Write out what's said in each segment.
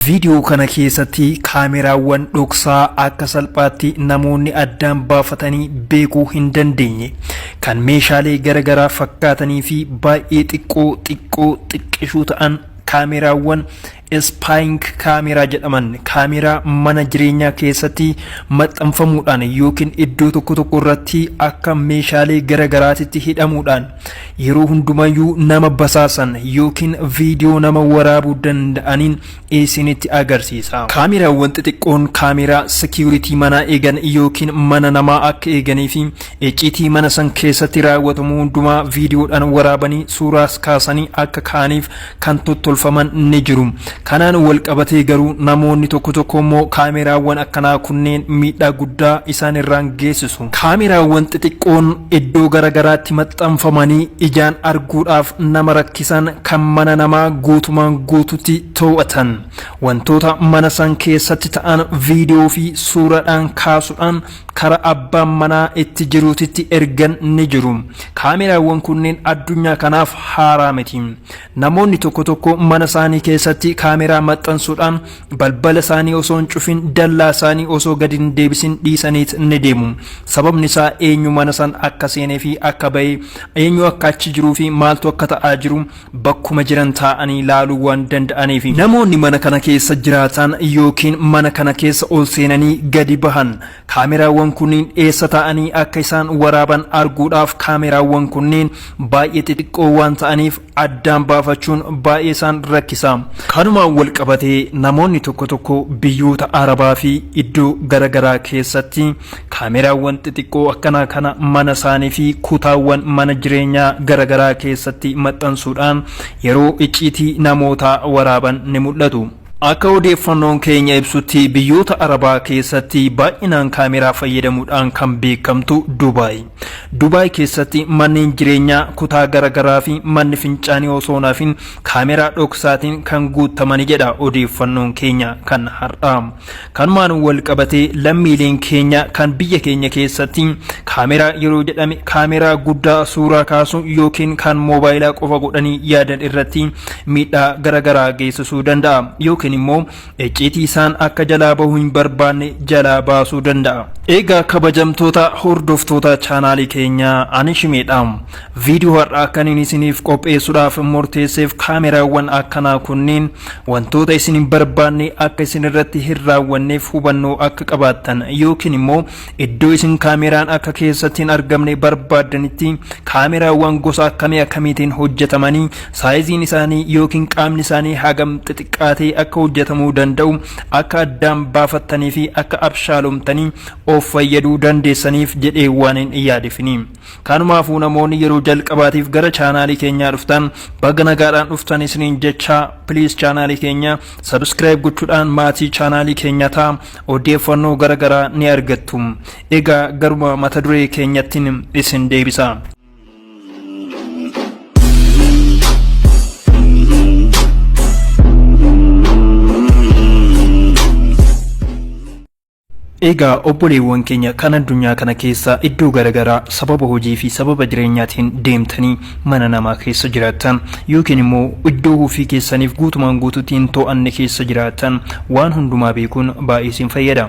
Viidiyoo kana keessatti kaameraawwan dhoksaa akka salphaatti namoonni addaan baafatanii beekuu hin dandeenye kan meeshaalee garagaraa fakkaatanii fi baay'ee xiqqoo xiqqoo xiqqishuu ta'an kaameraawwan spying kaameraa jedhaman kaameraa mana jireenyaa keessatti maxxanfamuudhaan yookiin iddoo tokko tokko irratti akka meeshaalee garagaraatitti hidhamuudhaan yeroo hundumayyuu nama basaasan yookiin viidiyoo nama waraabuu danda'aniin isinitti agarsiisa. Kaameraawwan xixiqqoon kaameraa security manaa eegan yookiin mana namaa akka eeganii fi icciitii mana san keessatti raawwatamu hundumaa viidiyoodhaan waraabanii suuraas kaasanii akka kaaniif kan tottolfaman ni jiru. Kanaan wal qabatee garuu namoonni tokko tokko immoo kaameraawwan akkanaa kunneen miidhaa guddaa isaan irraan geessisu. Kaameraawwan xixiqqoon iddoo garagaraatti maxxanfamanii ijaan arguudhaaf nama rakkisan kan mana namaa guutumaan guututti to'atan wantoota mana san keessatti ta'an viidiyoo fi suuraadhaan kaasuudhaan kara abbaan manaa itti jiruutitti ergan ni jiru. Kaameraawwan kunneen addunyaa kanaaf haaraa miti. Namoonni tokko tokko mana isaanii keessatti kaameraa maxxansuudhaan balbala isaanii osoo hin cufin, dallaa isaanii osoo gadi hin deebisin dhiisaniit ni deemu. Sababni isaa eenyu mana san akka seenee fi akka ba'e, eenyu akka achi jiruu fi maaltu akka ta'aa jiru bakkuma jiran taa'anii laaluu waan danda'aniif. Namoonni mana kana keessa jiraatan yookiin mana kana keessa ol seenanii gadi bahan kaameraawwan kunniin eessa taa'anii akka isaan waraaban arguudhaaf kaameraawwan kunniin baay'ee xixiqqoo waan ta'aniif addaan baafachuun baay'ee isaan rakkisa. Kanumaan wal qabatee namoonni tokko tokko biyyoota Arabaa fi iddoo garagaraa keessatti kaameraawwan xixiqqoo akkanaa kana mana isaanii fi kutaawwan mana jireenyaa garagaraa keessatti maxxansuudhaan yeroo icciitii namootaa waraaban ni mul'atu. Akka odeeffannoon keenya ibsutti biyyoota Arabaa keessatti baay'inaan kaameraa fayyadamuudhaan kan beekamtu Dubaay. Dubaay keessatti manneen jireenyaa kutaa garagaraa fi manni fincaanii osoo hin hafin kaameraa dhoksaatiin kan guutamani jedha odeeffannoon keenya kan har'aa. Kanumaan wal qabatee lammiileen keenya kan biyya keenya keessatti kaameraa yeroo jedhame kaameraa guddaa suuraa kaasu yookiin kan moobaayilaa qofa godhanii yaadan irratti miidhaa garagaraa geessisuu danda'a yookiin immoo icciitii isaan akka jalaa bahuu hin barbaanne jalaa baasuu danda'a. Egaa kabajamtoota hordoftoota chaanaalii keenyaa, ani Shimeedha. Viidiyoo har'aa kan inni isiniif qopheessuudhaaf murteesseef kaameraawwan akkanaa kunneen wantoota isin hin barbaanne akka isin irratti hin raawwanneef hubannoo akka qabaattan yookiin immoo iddoo isin kaameraan akka keessatti hin argamne barbaaddanitti kaameraawwan gosa akkamii akkamiitiin hojjetamanii, saayiziin isaanii yookiin qaamni isaanii hagam xixiqqaatee akka hojjetamuu danda'u akka addaan baafattanii fi akka abshaalomtanii of fayyaduu dandeessaniif jedhee waan hin yaadefini. Kanumaafuu namoonni yeroo jalqabaatiif gara chaanaalii keenyaa dhuftan baga nagaadhaan dhuftan isiniin jecha, please chaanaalii keenya subscribe gochuudhaan maatii chaanaalii keenyaa ta'a, odeeffannoo garagaraa ni argattu. Egaa garuma mata duree keenyattiin isin deebisa. Egaa obboleewwan keenya kan addunyaa kana keessa iddoo garagaraa sababa hojii fi sababa jireenyaatiin deemtanii mana namaa keessa jiraattan yookiin immoo iddoo ofii keessaniif guutumaan guutuutti hin to'anne keessa jiraattan, waan hundumaa beekuun baay'ee isin fayyada.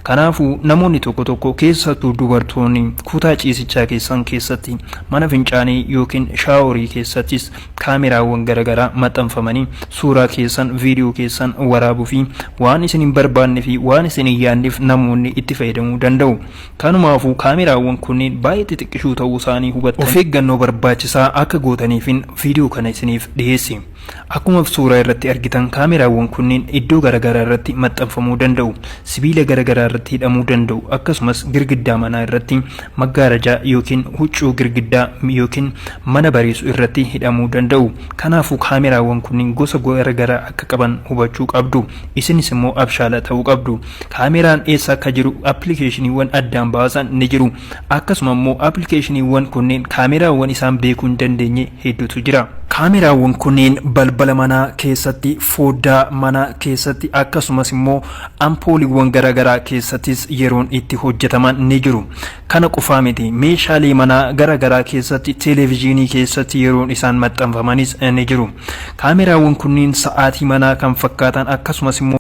Kanaafuu namoonni tokko tokko, keessattuu dubartoonni, kutaa ciisichaa keessan keessatti, mana fincaanii yookiin shaaworii keessattis kaameraawwan garagaraa maxxanfamanii suuraa keessan, viidiyoo keessan waraabuu fi waan isin hin barbaanne fi waan isin hin yaadneef namoonni itti fayyadamuu danda'u. Kanumaafuu kaameraawwan kunneen baay'ee xixiqqishuu ta'uu isaanii hubattanii of eeggannoo barbaachisaa akka gootaniifin viidiyoo kana isiniif dhiyeesse. Akkuma suuraa irratti argitan kaameraawwan kunneen iddoo garagaraa irratti maxxanfamuu danda'u. Sibiila garagaraa irratti hidhamuu danda'u. Akkasumas girgiddaa manaa irratti, maggaarajaa yookiin huccuu girgiddaa yookiin mana bareessu irratti hidhamuu danda'u. Kanaafuu kaameraawwan kunneen gosa garagaraa akka qaban hubachuu qabdu. Isinis immoo abshaala ta'uu qabdu. Kaameraan eessa akka jiru appilikeeshiniiwwan addaan baasan ni jiru. Akkasuma immoo appilikeeshiniiwwan kunneen kaameraawwan isaan beekuu hin dandeenye hedduutu jira. Kaameraawwan kunneen balbala manaa keessatti, foddaa manaa keessatti, akkasumas immoo ampooliiwwan garaagaraa keessattis yeroon itti hojjetaman ni jiru. Kana qofaa miti, meeshaalee manaa garaagaraa keessatti, televezyiinii keessatti yeroon isaan maxxanfamanis ni jiru. Kaameraawwan kunneen sa'aatii manaa kan fakkaatan akkasumas immoo